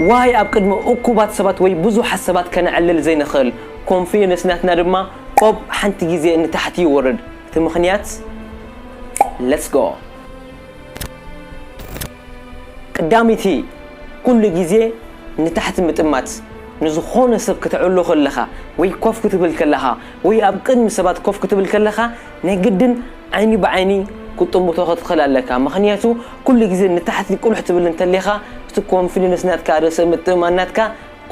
ዋይ ኣብ ቅድሚ እኩባት ሰባት ወይ ብዙሓት ሰባት ከነዕልል ዘይንኽእል? ኮንፊደንስ ናትና ድማ ኦብ ሓንቲ ግዜ ንታሕቲ ይወርድ። እቲ ምኽንያት let's go። ቀዳመይቲ፣ ኩሉ ግዜ ንታሕቲ ምጥማት። ንዝኾነ ሰብ ክተዕሎ ከለኻ ወይ ኮፍ ክትብል ከለኻ ወይ ኣብ ቅድሚ ሰባት ኮፍ ክትብል ከለኻ ናይ ግድን ዓይኒ ብዓይኒ ክትጥምቶ ክትኽእል ኣለካ። ምኽንያቱ ኩሉ ግዜ ንታሕቲ ቁልሕ ትብል እንተሊኻ እቲ ኮንፊደንስ ናትካ፣ ርእሰ ምትእምማን ናትካ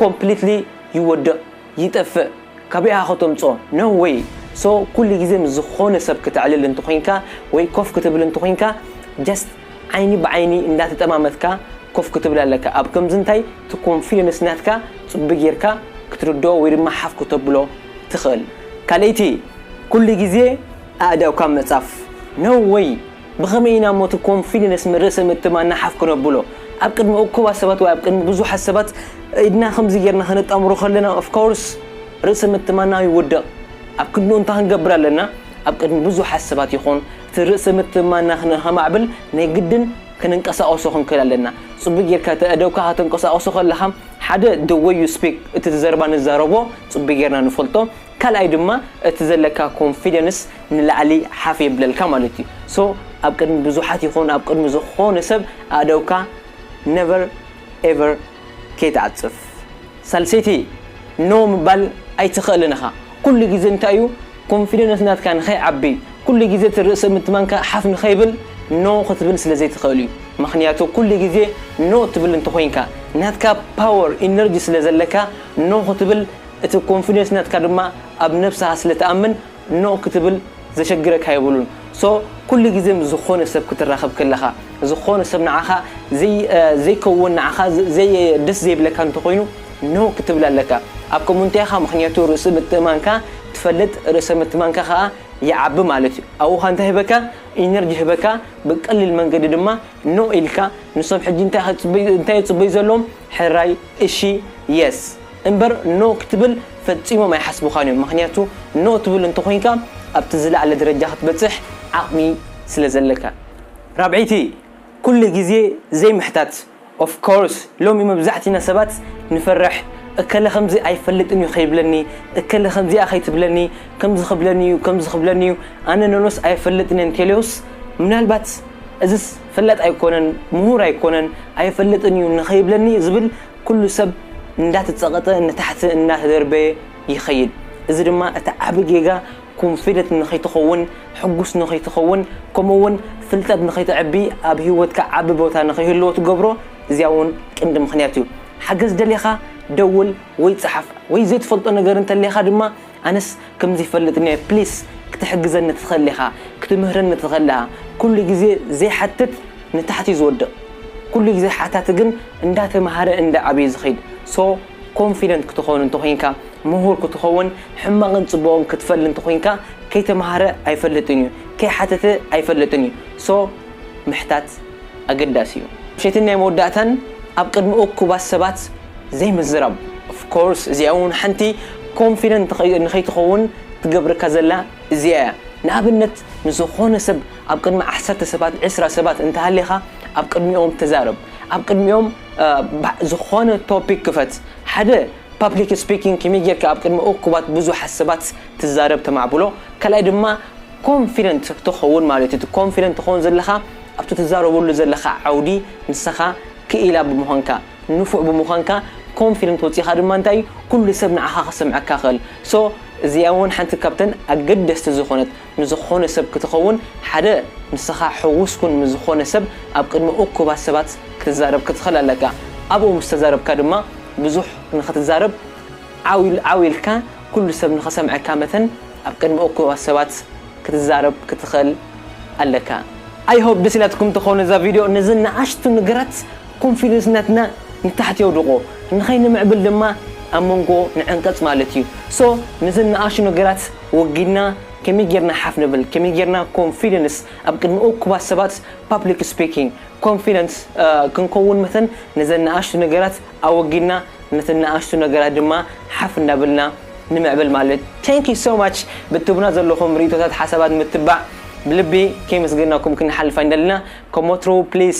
ኮምፕሊትሊ ይወድቕ፣ ይጠፍእ። ካበይ ኢኻ ከተምፅኦ? No way። So ኩሉ ግዜ ምስ ዝኾነ ሰብ ክተዕልል እንተኾይንካ ወይ ኮፍ ክትብል እንተኾይንካ just ዓይኒ ብዓይኒ እንዳተጠማመትካ ኮፍ ክትብል ኣለካ። ኣብ ከምዚ እንታይ እቲ ኮንፊደንስ ናትካ ፅቡቅ ጌርካ ክትርድኦ ወይ ድማ ሓፍ ክተብሎ ትኽእል። ካልኣይቲ፣ ኩሉ ግዜ ኣእዳውካ ምዕፃፍ። No way። ብኸመይ ኢና እሞ እቲ ኮንፊደንስ ርእሰ ምትእምማንና ሓፍ ክነብሎ? ኣብ ቅድሚ እኩባት ሰባት ወይ ኣብ ቅድሚ ብዙሓት ሰባት ኢድና ከምዚ ጌርና ከነጣምሮ ከለና of course ርእሰ ምትእምማንና ይወድቕ። ኣብ ክንድኡ እንታይ ክንገብር ኣለና? ኣብ ቅድሚ ብዙሓት ሰባት ይኹን እቲ ርእሰ ምትእምማንና ክነ-፣ ከማዕብል ናይ ግድን ክንንቀሳቐሶ ክንክእል ኣለና። ጽቡቅ ጌርካ እቲ ኣእዳውካ ከተንቀሳቕሶ ከለኻ ሓደ the way you speak፣ እቲ ዘረባ ንዛረቦ ጽቡቅ ጌርና ንፈልጦ። ካልኣይ ድማ እቲ ዘለካ ኮንፊደንስ ንላዕሊ ሓፍ የብለልካ ማለት እዩ። So ኣብ ቅድሚ ብዙሓት ይኹን ኣብ ቅድሚ ዝኾነ ሰብ ኣእዳውካ never ever ከይትዓጽፍ። ሳልሰይቲ፣ no ምባል ኣይትኽእልን ኢኻ። ኩሉ ግዜ እንታይ እዩ ኮንፊደንስ ናትካ ንኸይዓቢ፣ ኩሉ ግዜ እቲ ርእሰ ምትእምማንካ ሓፍ ንኸይብል no ክትብል ስለ ዘይትኽእል እዩ። ምኽንያቱ ኩሉ ግዜ no ትብል እንተኾይንካ ናትካ ፓወር ኢነርጂ ስለ ዘለካ no ክትብል እቲ ኮንፊደንስ ናትካ ድማ ኣብ ነብስኻ ስለ ትኣምን no ክትብል ዘሸግረካ የብሉን። So ኩሉ ግዜ ምስ ዝኾነ ሰብ ክትራኸብ ከለኻ ዝኾነ ሰብ ንዓኻ ዘይ-፣ እ፣ ዘይከውን ንዓኻ ዘ-፣ ዘይ-፣ ደስ ዘይብለካ እንተኾይኑ no ክትብል ኣለካ። ኣብ ከምኡ እንታይ ኢኻ? ምኽንያቱ ርእሰ ምትእምማንካ ትፈልጥ፣ ርእሰ ምትእምማንካ ኸኣ ይዓቢ ማለት እዩ። ኣብኡ ኸኣ እንታይ ህበካ? ኢነርጂ ህበካ። ብቀሊል መንገዲ ድማ no ኢልካ ንሶም ሕጂ እንታይ ክጽበዩ-፣ እንታይ ይጽበዩ ዘለዎም? ሕራይ፣ እሺ፣ የስ እምበር no ክትብል ፈጺሞም ኣይሓስቡኻን እዮም። ምኽንያቱ no ትብል እንተኾይንካ ኣብቲ ዝለዓለ ደረጃ ክትበጽሕ ዓቕሚ ስለ ዘለካ። ራብዐይቲ፣ ኩሉ ግዜ ዘይምሕታት። Of course ሎሚ መብዛሕትና ሰባት ንፈርሕ። እከለ ከምዚ ኣይፈልጥን እዩ ከይብለኒ፣ እከለ ከምዚኣ ከይትብለኒ፣ ከምዚ ክብለኒ እዩ፣ ከምዚ ክብለኒ እዩ፣ ኣነ ኖኖስ ኣይፈልጥን እየ እንተኢለዮስ፣ ምናልባት እዝስ ፈላጥ ኣይኮነን፣ ምሁር ኣይኮነን፣ ኣይፈልጥን እዩ ንኸይብለኒ ዝብል ኩሉ ሰብ እንዳተጸቐጠ ንታሕቲ እንዳተደርበየ ይኸይድ። እዚ ድማ እቲ ዓቢ ጌጋ ኮንፊደንት ንኸይትኸውን፣ ሕጉስ ንኸይትኸውን፣ ከምኡ እውን ፍልጠት ንኸይተዕቢ፣ ኣብ ህይወትካ ዓቢ ቦታ ንኸይህልዎ ትገብሮ። እዚኣ እውን ቅንዲ ምኽንያት እዩ። ሓገዝ ደሊኻ ደውል ወይ ጸሓፍ፣ ወይ ዘይትፈልጦ ነገር እንተሊኻ ድማ ኣነስ ከምዚ ይፈልጥ እኒአ ፕሊስ ክትሕግዘኒ ትኽእል ኢኻ፣ ክትምህረኒ ትኽእል ኢኻ። ኩሉ ግዜ ዘይሓትት ንታሕቲ እዩ ዝወድቕ። ኩሉ ግዜ ሓታቲ ግን እንዳተምሃረ እንዳዓበየ ዝኸይድ። ሶ ኮንፊደንት ክትኸውን እንተኾይንካ፣ ምሁር ክትኸውን፣ ሕማቕን ጽቡቕን ክትፈሊ እንተኾይንካ፣ ከይተምሃረ ኣይፈልጥን እዩ፣ ከይሓተተ ኣይፈልጥን እዩ። ሶ ምሕታት ኣገዳሲ እዩ። ምሸትን ናይ መወዳእታን ኣብ ቅድሚ እኩባት ሰባት ዘይምዝራብ። ኦፍኮርስ እዚኣ እውን ሓንቲ ኮንፊደንት ንኸይ-፣ ንኸይትኸውን ትገብረካ ዘላ እዚኣ እያ። ንኣብነት ንዝኾነ ሰብ ኣብ ቅድሚ ዓሰርተ ሰባት፣ ዕስራ ሰባት እንተሃሊኻ ኣብ ቅድሚኦም ተዛረብ። ኣብ ቅድሚኦም እ፣ ባ-፣ ዝኾነ ቶፒክ ክፈት። ሓደ ፓብሊክ ስፒኪንግ ከመይ ጌርካ ኣብ ቅድሚ እኩባት ብዙሓት ሰባት ትዛረብ ተማዕብሎ። ካልኣይ ድማ ኮንፊደንት ትኸውን ማለት እዩ። እቲ ኮንፊደንት ትኸውን ዘለኻ ኣብቲ ትዛረበሉ ዘለኻ ዓውዲ ንስኻ ክኢላ ብምዃንካ፣ ንፉዕ ብምዃንካ ኮንፊደንት ወፂኻ ድማ እንታይ ኩሉ ሰብ ንዓኻ ክሰምዐካ ክእል። ሶ እዚኣ እውን ሓንቲ ካብተን ኣገደስቲ ዝኾነት ንዝኾነ ሰብ ክትኸውን ሓደ ንስኻ ሕውስ ኩን። ምስ ዝኾነ ሰብ ኣብ ቅድሚ እኩባት ሰባት ክትዛረብ ክትኽእል ኣለካ። ኣብኡ ምስ ተዛረብካ ድማ ብዙሕ ንኽትዛረብ ዓው ኢል-፣ ዓው ኢልካ ኩሉ ሰብ ንኸሰምዐካ መተን ኣብ ቅድሚ እኩባት ሰባት ክትዛረብ ክትኽእል ኣለካ። I hope ደስ ኢላትኩም ተኾነ እዛ ቪድዮ። ነዚ ንኣሽቱ ነገራት ኮንፊደንስ ናትና ንታሕቲ የውድቆ፣ ንኸይንምዕብል ድማ ኣብ መንጎ ንዕንቀጽ ማለት እዩ። ሶ ነዚ ንኣሽቱ ነገራት ወጊድና ከመይ ጌርና ሓፍ ንብል፣ ከመይ ጌርና ኮንፊደንስ ኣብ ቅድሚ እኩባት ሰባት ፓብሊክ ስፒኪንግ ኮንፊደንስ፣ እ፣ ክንከውን መተን ነዘን ንኣሽቱ ነገራት ኣወጊድና ነተን ንኣሽቱ ነገራት ድማ ሓፍ እናበልና ንምዕብል ማለት። Thank you so much ብትቡና ዘለኹም ርእይቶታት ሓሳባት ምትባዕ ብልቢ ከይመስገናኩም ክንሓልፍ ኣይንደልና። ከም ወትሩ ፕሊስ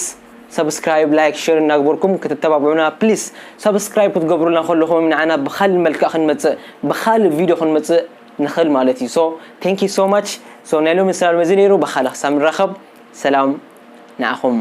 subscribe like share እናግበርኩም ክትተባብዑና please። Subscribe ክትገብሩልና ከለኹም ንዓና ብኻልእ መልክዕ ክንመጽእ ብኻልእ ቪድዮ ክንመጽእ ንኽእል ማለት እዩ። So thank you so much። So ናይ ሎሚ ሰላም እዚ ነይሩ። ብኻልእ ክሳብ ንራኸብ ሰላም ንዓኹም።